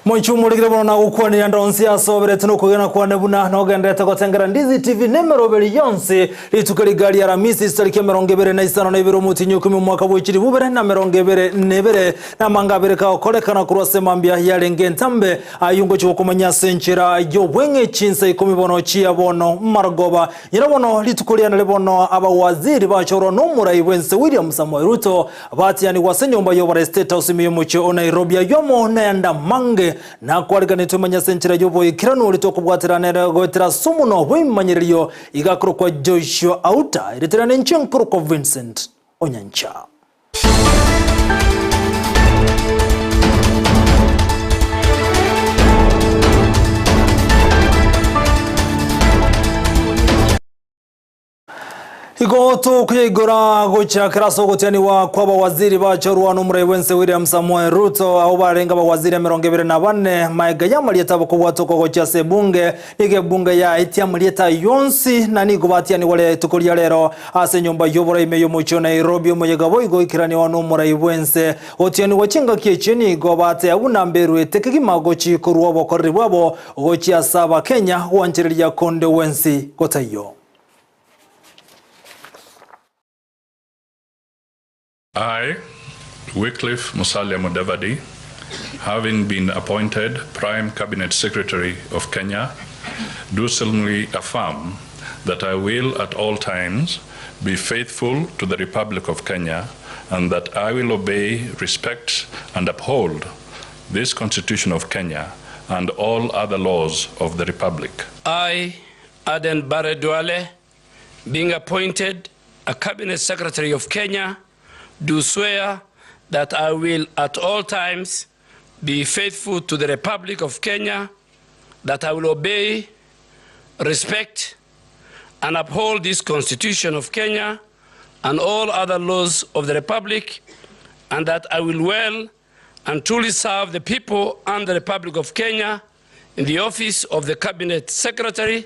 Moichwe omorikire bono nagokwanire ande onsi ase oberete nokwegena kwane buna nogenderete gotengera Ndizi TV nemeroberi yonsi rituko riga ria Aramisi chitariki 25 omotienyi o ikomi omwaka bwe chilifu bibere na 22 namanga abere kagokorekana korwa ase mambia yarenge entambe ayio ngochia gokomanya ase enchera y'obweng'e chinsa ikomi bono chia bono marogoba Nyina bono rituko riane ribono abawaziri bachorwa nomorai bw'ense William Samoei Ruto batianigwa ase enyomba y'oborai State House ime y'omochie o Nairobi ayio amo nayande amange nakwariganetwe manya ase enchera y'oboikeranu oria tokobwatera nere goetera ase omonwa bw'ebimanyererio iga akorokwa Joshua Auta erieta riane inche nkorokwa Vincent Onyancha. Igo tokoyaigora gochakera ase ogotianigwa kw'abawaziri bachorwa n'omorai bw'ense William Samoei Ruto, abwo barenge abawaziri 24 maega y'amarieta abo kobwatokwa gochia ase ebunge. Nigo ebunge yaetie amarieta ayio onsi, na nigo batianigwa rituko ria rero ase enyomba y'oborai ime y'omochie o Nairobi. Omoyega boigo oikeraniwa n'omorai bw'ense. Gotianigwa chingaki echio nigo batea buna mberuete kegima gochia korua obokoreri bwabo gochia ase Abakenya gwanchereria konde gwensi gotaiyo. I, Wycliffe Musalia Mudavadi, having been appointed Prime Cabinet Secretary of Kenya, do solemnly affirm that I will at all times be faithful to the Republic of Kenya and that I will obey, respect and uphold this Constitution of Kenya and all other laws of the Republic. I, Aden Barre Duale, being appointed a Cabinet Secretary of Kenya, do swear that I will at all times be faithful to the Republic of Kenya, that I will obey, respect, and uphold this Constitution of Kenya and all other laws of the Republic, and that I will well and truly serve the people and the Republic of Kenya in the office of the Cabinet Secretary.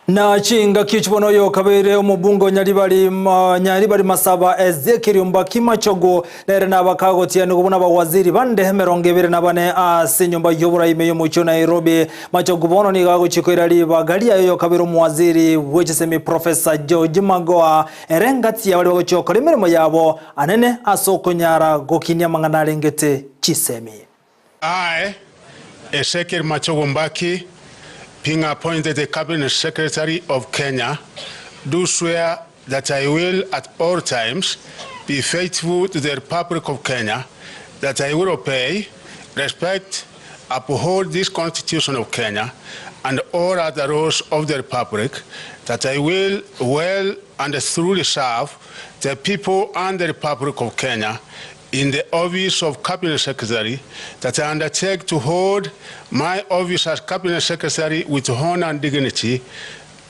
Na chingaki chibono oyo okabeire omobunge o Nyaribari, Nyaribari Masaba Ezekiel Ombaki Machogu nere nabakagotianigwa buna abawaziri bande 24 ase enyomba y'oborai ime y'omochie o Nairobi. Machogu bono nigo agochia koira ribaga riaye oyo okabeire omowaziri bw'echisemi Professor George Magoha ere ngati ya baria bagochia gokora emeremo yabo anene ase okonyara gokinia amang'ana arengete chisemi. I, Ezekiel Machogu Mbaki, being appointed the Cabinet Secretary of Kenya, do swear that I will at all times be faithful to the Republic of Kenya, that I will obey, respect, uphold this Constitution of Kenya and all other laws of the Republic, that I will well and truly serve the people and the Republic of Kenya in the office of Cabinet Secretary, that I undertake to hold my office as Cabinet Secretary with honor and dignity,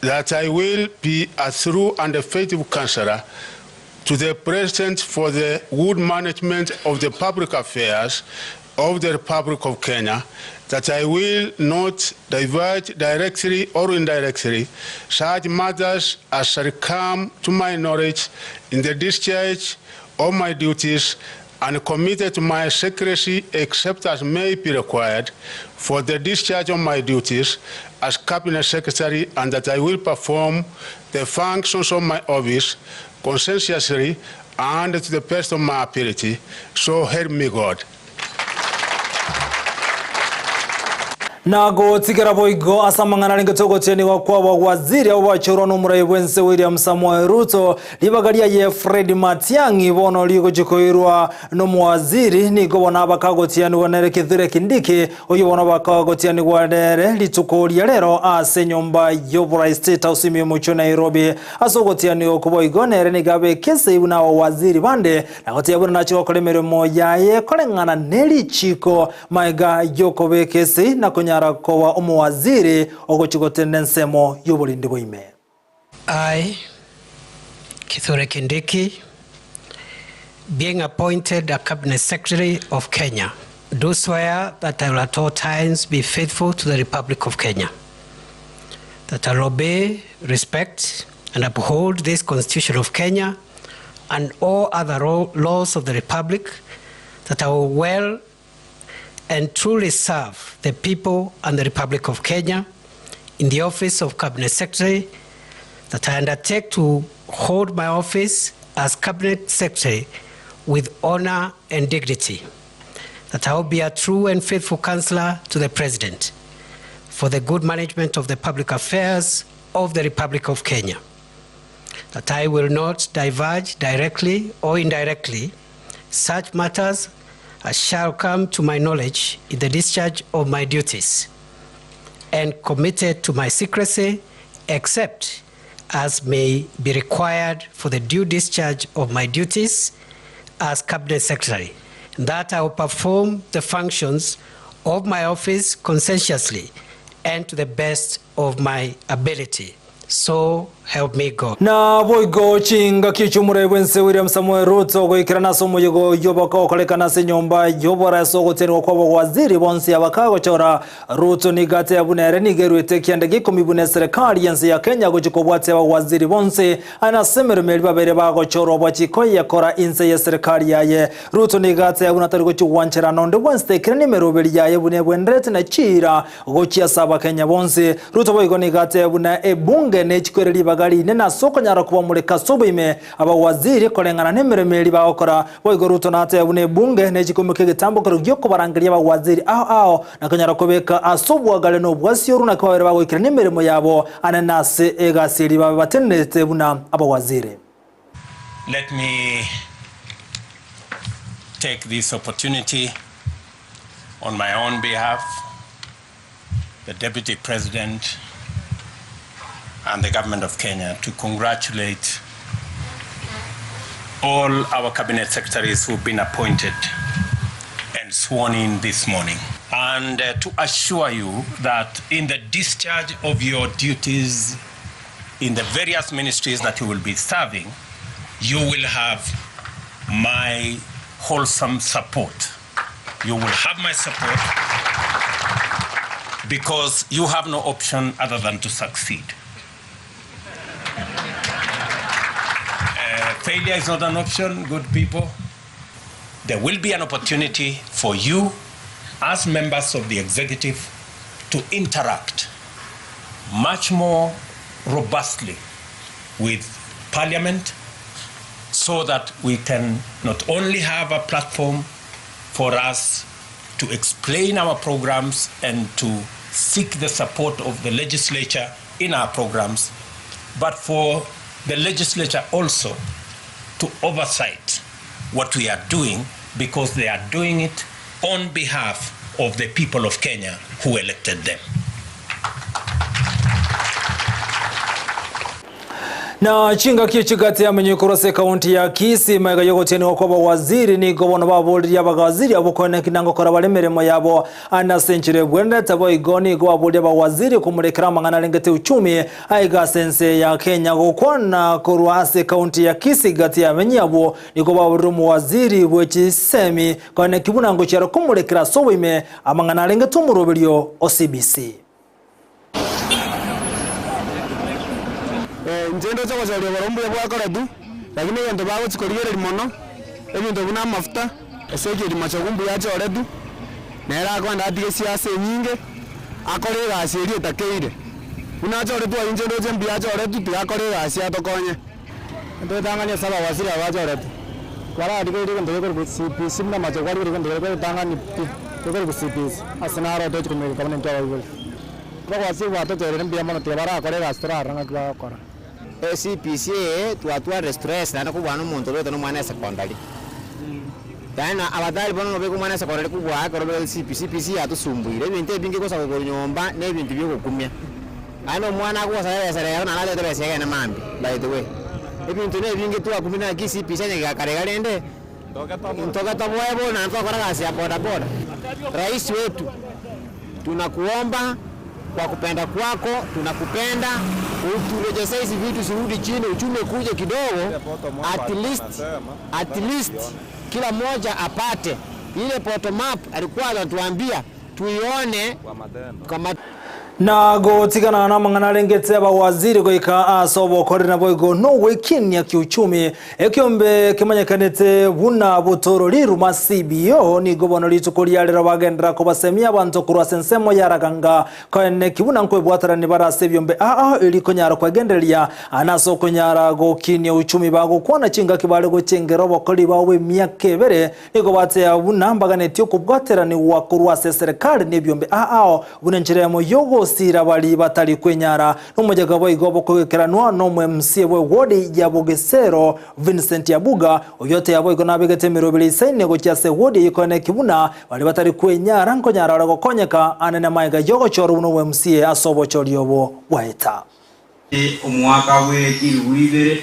that I will be a true and faithful counselor to the President for the good management of the public affairs of the Republic of Kenya, that I will not divert directly or indirectly such matters as shall come to my knowledge in the discharge of my duties and committed to my secrecy except as may be required for the discharge of my duties as Cabinet Secretary, and that I will perform the functions of my office conscientiously and to the best of my ability. So help me God. Na gotigera boigo ase amang'ana arenge togotianigwa kw'abawaziri abwo bachorwa n'omorai bw'ense William Samoei Ruto, ribaga riaye Fred Matiang'i bono rigochia koirwa nomowaziri nigo bono abakagotianigwa nere Kithure Kindiki, oyio bono bakagotianigwa nere rituko ria rero ase enyomba y'oborai State House ime y'omochie o Nairobi. Ase ogotianigwa okwo boigo nere nigo abeke esegi buna abawaziri bande na gotebia buna nachie gokora emeremo yaye koreng'ana nerichiko Magega y'okobeka esegi na konyara koba omowaziri ogochia gotenena ensemo y'oborendi bwa ime. I, Kithure Kindiki, being appointed a Cabinet Secretary of Kenya, do swear that I will at all times be faithful to the Republic of Kenya, that I will obey, respect, and uphold this Constitution of Kenya and all other laws of the Republic, that I will well and truly serve the people and the Republic of Kenya in the office of Cabinet Secretary, that I undertake to hold my office as Cabinet Secretary with honor and dignity, that I will be a true and faithful counselor to the President for the good management of the public affairs of the Republic of Kenya, that I will not diverge directly or indirectly such matters as shall come to my knowledge in the discharge of my duties, and committed to my secrecy except as may be required for the due discharge of my duties as Cabinet Secretary, that I will perform the functions of my office conscientiously and to the best of my ability. So help me God. Na boigo chingaki chi'omorai bw'ense William Samoei Ruto goikerana ase omoyega oyio bakagokorekana ase enyomba y'oboraai ase ogotenenwa kw'abawaziri bonsi abakagochora Ruto nigo ateba buna ere nigo eruete ekianda gia ikomi buna eserekari y'ense ya Kenya gochia kobwatia abawaziri bonsi aye ase emeremo eria babeire bagochorwa bwachia koyekora inse y'eserekari yaye. Ruto nigo ateba buna tari gochia gwancherana onde bwensi taikera nemeroberi yaye buna ebwenerete na chiira Gochia ase Abakenya bonsi, Ruto boigo nigo ateba buna ebunge nechikwere ribaga rinene ase okonyara kobamureka ase oboime abawaziri koreng'ana nemeremo eria bagokora. Boigo Ruto natebe buna ebunge nechikumeka egetambokero giokobarangeria abawaziri ao ao na konyara kobeka ase obwagare na obwasioru naki babere bagoikerania emeremo yabo anene ase egasi eria babe batenenerete buna abawaziri. Let me take this opportunity on my own behalf, the Deputy President and the Government of Kenya to congratulate all our cabinet secretaries who've been appointed and sworn in this morning. And uh, to assure you that in the discharge of your duties in the various ministries that you will be serving, you will have my wholesome support. You will have my support because you have no option other than to succeed. Uh, failure is not an option, good people. There will be an opportunity for you as members of the executive to interact much more robustly with Parliament so that we can not only have a platform for us to explain our programs and to seek the support of the legislature in our programs, but for the legislature also to oversight what we are doing because they are doing it on behalf of the people of Kenya who elected them. Na chingaki echi gati yamenywe korwa ase ekaunti ya Kisii magega y'ogotienigwa kw'abawaziri nigo bono baboririe abawaziri abwo koeneki na ngokora bare emeremo yabo ande ase enchera ebwenerete boigo nigo baboririe abawaziri komorekera amang'ana arengete uchumi aiga ase ense ya Kenya gokwana korwa ase ekaunti ya Kisii gati y'amenyi abwo nigo baborire omowaziri bwe chisemi koeneki buna ngochiara komorekera ase oboime amang'ana arengete omoroberio o CBC. Inche ndoche gosaria igoro mbuya bwakoretwe, lakini egento bagochia korigereria mono, ebinto buna amafuta, ase ekerima machogu mbuya achoretwe, nere akoenda atige siasa enyinge, akore egasi eria etakeire. Buna achoretwe aywo inche ndoche mbuya achoretwe, tiga akore egasi atokonye. Ntotang'ani ase abawaziri aba bachoretwe, bararigererie egento gekorokwa CBC buna amachogu arigererie egento keria keritang'ani pi, gekorokwa CBC, ase naro tochi komoika buna intwe abaibori. Abawaziri batocherire mbuya mono tiga barakore egasi torarore ng'aki bagokora. CBC eye twatwarire stress naende kobua nomonto obegete nomwana esecondary. Yaani abatari bono nobeke omwana esecondary kobua ekero obegete CBC, CBC yatosumbuire ebinto ebinge gosa korwa nyomba na ebinto bia ogokumia. Yaani omwana agogosaba ebesa rero naende atagete ebesa egende mambia by the way. Ebinto na ebinge twakumia naki CBC onye gegakara iga rende ntoke toboe bono naende twakora egasi ya bodaboda. Rais wetu tunakuomba kwa kupenda kwako tunakupenda uturejesee hizi vitu zirudi chini uchumi ukuje kidogo at least, at least kila mmoja apate ile bottom up alikuwa anatuambia tuione kwa matendo. Na gotigana namang'ana arengete abawaziri goika ase obokoreri naboigo nogwekinia kiuchumi. Ekiombe kemanyekanete buna Butoro Riruma CBO nigo bono rituko ria rero bagenderera kobasemia abanto korwa ase ensemo ya Raganga koeneki buna nkoebwaterani bare ase ebiombe ao eri konyara kwegendereria ane ase okonyara gokinia uchumi bagokwana chingaki bare gochengera obokoreri bwabo bw'emiaka ebere Nigo bateeba buna mbaganetie okobwateranigwa korwa ase eserekari nebiombe aao, buna enchera eyemo y'ogosiira baria batari kwenyara. Nomochaka boigo bokogekeranwa n'omo-MC bw'ewodi ya Bogesero, Vincent Abuga, oyio oteeba boigo nabegete emeroberi eisaine gochia ase ewodi eyio koeneki buna baria batari kwenyara nkonyara bare gokonyeka ande namaega y'ogochorwa buna omo-MC ase obochori obo bwaeta. Omwaka bwe chilifu ibere,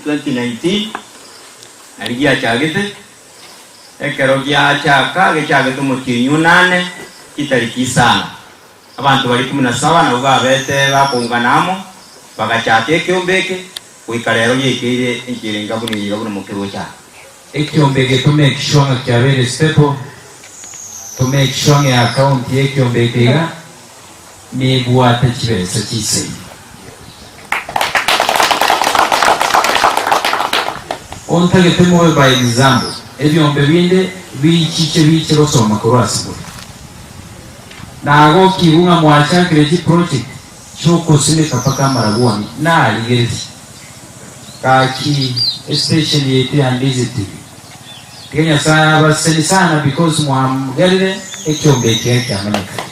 2019, nario giachagete, ekero giachaka, gechagete omotienyi onane, chitariki isano. Abanto baria ikomi na saba nabwo babete bakoungana amo, bagachaka ekeombe eke, goika rero giaikeire enchera enga buna eye iga buna mokeroche aa. Ekiombe eke to make sure ng'a kiabeire stable, to make sure ng'a eaccount y'ekiombe eke iga nebwate chibesa chisaine. Ontagete mobe by example, ebiombe binde bichiche biche gosoma korwa ase more. Nagokigwe ng'a mwachakire chiproject chiokosimeka mpaka amarabwoni narigereria. Gaki estation yaito ya Ndizi TV tiga Nyasaye abaseseni sana because mwagerire ekiombe ekiya kiamanyekana.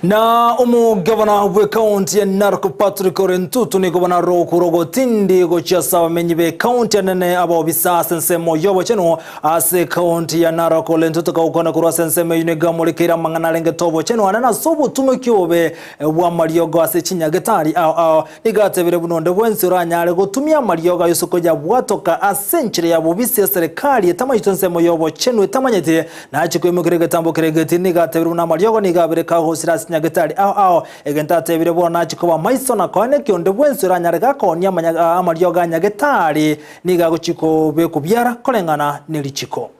Na omogavana bw'ekaunti ya Narok Patrick Ole Ntutu nigo buna rokuro ogotindi gochia ase abamenyi b'ekaunti enene abobisa ase ensemo y'obochenu Ase ekaunti ya Narok, Ole Ntutu kagokwana korwa ase ensemo eyio nigo amorekeire amang'ana arengete obochenu ane nase obotumoki obobe bw'amariogo ase chinyagetari ao ao. Nigo atebire buna onde bwensi oranyare gotumia amariogo ayio ase koyabwatoka ase enchera ya bobisi eserekari etamanyete ensemo y'obochenu etamanyeti nache koimokeria egetambo kere egetindi. Nigo atebire buna amariogo nigo abere kagosira ase chinyagetari ao ao. Egento atebire bono nache koba maiso na koenekia onde bwensi oranyare gakoonia amariogo a nyagetari Nigo agochia kobekwa biara koreng'ana ne richiko.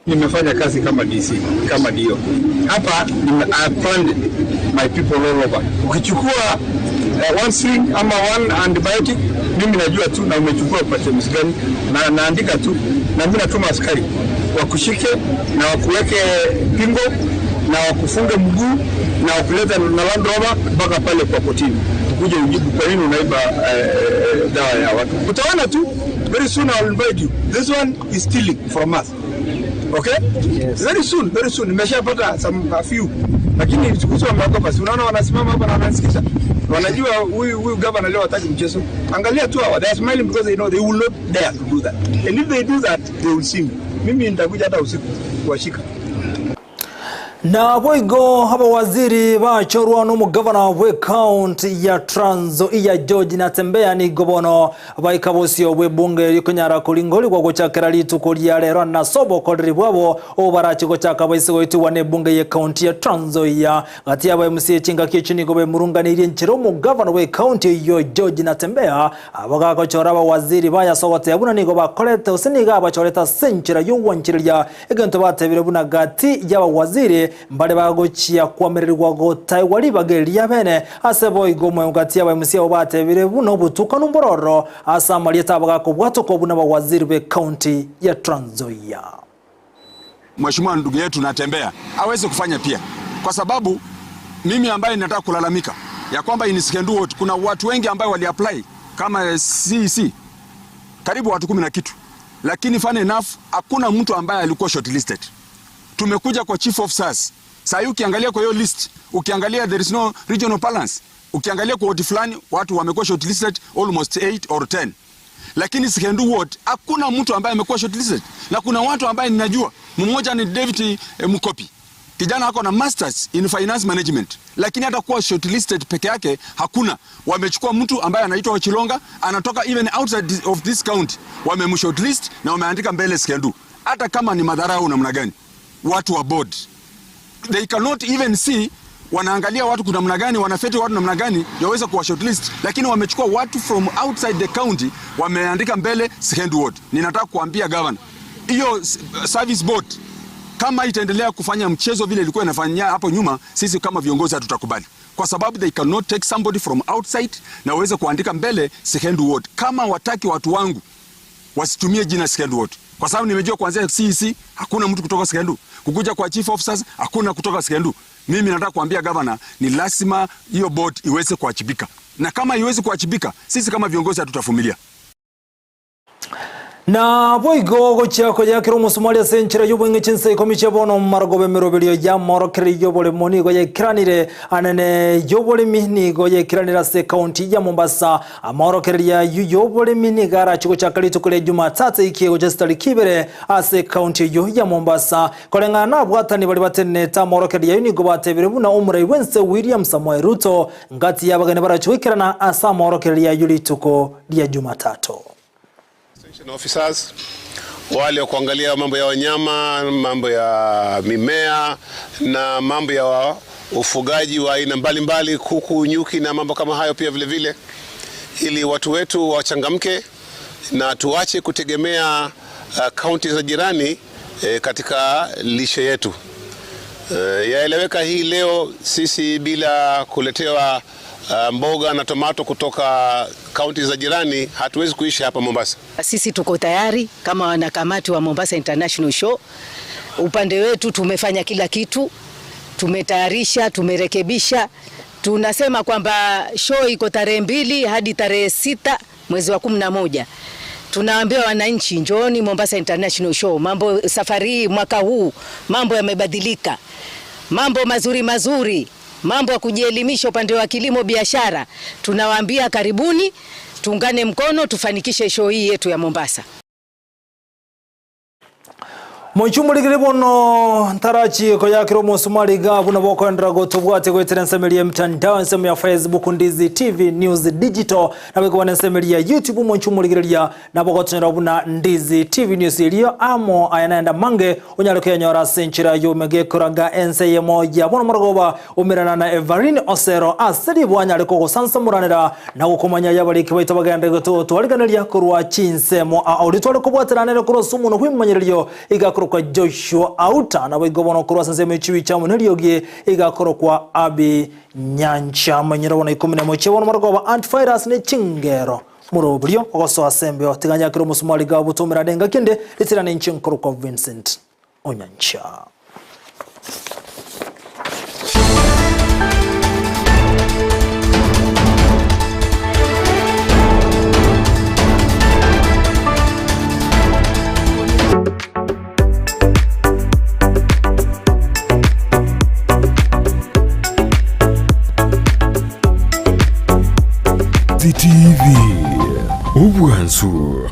Nimefanya kazi kama DC, kama DO. Hapa nime, I have planned my people all over. Ukichukua uh, one syringe ama one antibiotic, mimi najua tu na umechukua kwa chemist gani, na naandika tu, na mimi natuma askari wakushike na wakuweke pingo na wakufunge mguu na wakuleta na Land Rover mpaka pale kwa kotini ukuje ujibu kwa nini unaiba eh, dawa ya watu. Utaona tu very soon I will invite you. This one is stealing from us. Okay? Yes. Very soon, very soon. Nimeshapata some a few. Lakini siku hizi wameogopa. Si unaona wanasimama hapa na wanasikiza. Wanajua huyu huyu governor leo hataki mchezo. Angalia tu hawa. They are smiling because they know they will not dare to do that. And if they do that, they will see me. Mimi nitakuja hata usiku kuwashika. Naboigo abawaziri bachorwa nomogavana bw'ekaunti ya Trans Nzoia George Natembeya nigo bono baika bosio bw'ebunge rikonyara koringorigwa gochakera rituko ria rero nase obokoreri bwabo obo barache gochaka baise goitigwa n'ebunge y'ekaunti ya Trans Nzoia. Gati y'aba MCA chingaki echio nigo bemurunganeirie enchera omogavana bw'ekaunti eyio George Natembeya abagagochora abawaziri baye ase ogoteba buna nigo bakorete gose nigo abachorete ase enchera y'ogwanchereria Egento batebire buna gati y'abawaziri mbare bagochia koamererigwa gotaegwa ribaga eri ri'abene, ase boigo omoyo gati y'abaemusi abo batebire buna obotukanu mbororo ase amarieta abo gakobwatokwa buna abawaziri b'ecounty ya Trans Nzoia. Mheshimiwa ndugu yetu Natembeya aweze kufanya pia, kwa sababu mimi ambaye ninataka kulalamika ya kwamba in Sikendu Ward kuna watu wengi ambayo wali apply kama CEC karibu watu kumi na kitu, lakini funny enough hakuna mtu ambaye alikuwa shortlisted. Tumekuja kwa chief officers sasa hivi, ukiangalia kwa hiyo list, ukiangalia there is no regional balance. Ukiangalia kwa ward fulani watu wamekuwa shortlisted almost 8 or 10, lakini Sikendu ward hakuna mtu ambaye amekuwa shortlisted, na kuna watu ambaye ninajua, mmoja ni David eh, Mukopi kijana ako na masters in finance management, lakini hata kuwa shortlisted peke yake hakuna. Wamechukua mtu ambaye anaitwa Ochilonga, anatoka even outside of this county, wamemshortlist na wameandika mbele Sikendu. Hata kama ni madharau namna gani, watu wa board they cannot even see wanaangalia watu kuna namna gani, wanafeti watu namna gani ndio waweze kuwa shortlist, lakini wamechukua watu from outside the county wameandika mbele Sikendu ward. Ninataka kuambia governor hiyo service board kama Kama itaendelea kufanya mchezo vile ilikuwa inafanyia hapo nyuma, sisi kama viongozi hatutakubali, kwa sababu they cannot take somebody from outside na waweze kuandika mbele Sekendu Ward. Kama wataki watu wangu wasitumie jina Sekendu Ward, kwa sababu nimejua kuanzia CEC hakuna mtu kutoka Sekendu, kukuja kwa chief officers hakuna kutoka Sekendu. Mimi nataka kuambia governor ni lazima hiyo board iweze kuachibika, na kama iwezi kuachibika, sisi kama viongozi hatutavumilia. Na boigo gochia koyakera omosomari ase enchera y'obong'e chinsa ikomi chia bono omomarogo b'emeroberio y'amorokererio y'oboremo nigo yaikeranire anene y'oboremi nigo yaikeranire ase ekaunti ya Mombasa. Amorokererio ayio y'oboremi nigo arache gochaka rituko ria Jumatatu eike gocha chitariki ibere ase ekaunti eyio ya Mombasa. Koreng'ana nabwatani baria batenenete amorokererio ayio nigo batebire buna omorai bw'ense William Samoei Ruto ngati y'abageni barache goikerana ase amorokererio ayio rituko ria Jumatatu. Extension officers wale wa kuangalia mambo ya wanyama, mambo ya mimea na mambo ya ufugaji wa aina mbalimbali, kuku, nyuki na mambo kama hayo pia vile vile, ili watu wetu wachangamke na tuache kutegemea kaunti za jirani katika lishe yetu. Yaeleweka hii leo sisi bila kuletewa mboga na tomato kutoka kaunti za jirani hatuwezi kuishi hapa Mombasa. Sisi tuko tayari kama wanakamati wa Mombasa International Show. Upande wetu tumefanya kila kitu, tumetayarisha, tumerekebisha. Tunasema kwamba show iko tarehe 2 hadi tarehe 6 mwezi wa 11. Tunaambia wananchi njooni Mombasa International Show. Mambo safari hii mwaka huu mambo yamebadilika. Mambo mazuri mazuri, mambo ya kujielimisha upande wa kilimo biashara. Tunawaambia karibuni, tuungane mkono tufanikishe show hii yetu ya Mombasa. Moichumurigire bono ntarachi koyakira omusumari gabu nabo koendera gotobwate gwetera ensemeri ya mtandao ensemo ya Facebook Ndizi TV News Digital nabo kobana ensemeri ya YouTube moichumurigireria nabo gotonyora buna Ndizi TV News erio amo aya naenda mange onyare koyanyora ase enchera yomegekoraga ense yemoja bono morogoba umirana na Everine Osero ase ribwanyare kogosansamuranera na gokomanya yabariki baito bagende gotwariganeria korwa chinsemo auri tware kobwateranere korwa ase omono bw'emanyererio igakoro kwa Joshua Auta na boigo bono korwa ase ensemo echibi chia omoneriogi igakoro kwa Abi Nyancha manyero bono ikumi na moche bono morogoba antivirus ne chingero moroburio ogosoa sembeo tiganyakira omusumari gabo tumira denga kende ritirane nchinkoro kwa Vincent Onyancha. TV, obwansu.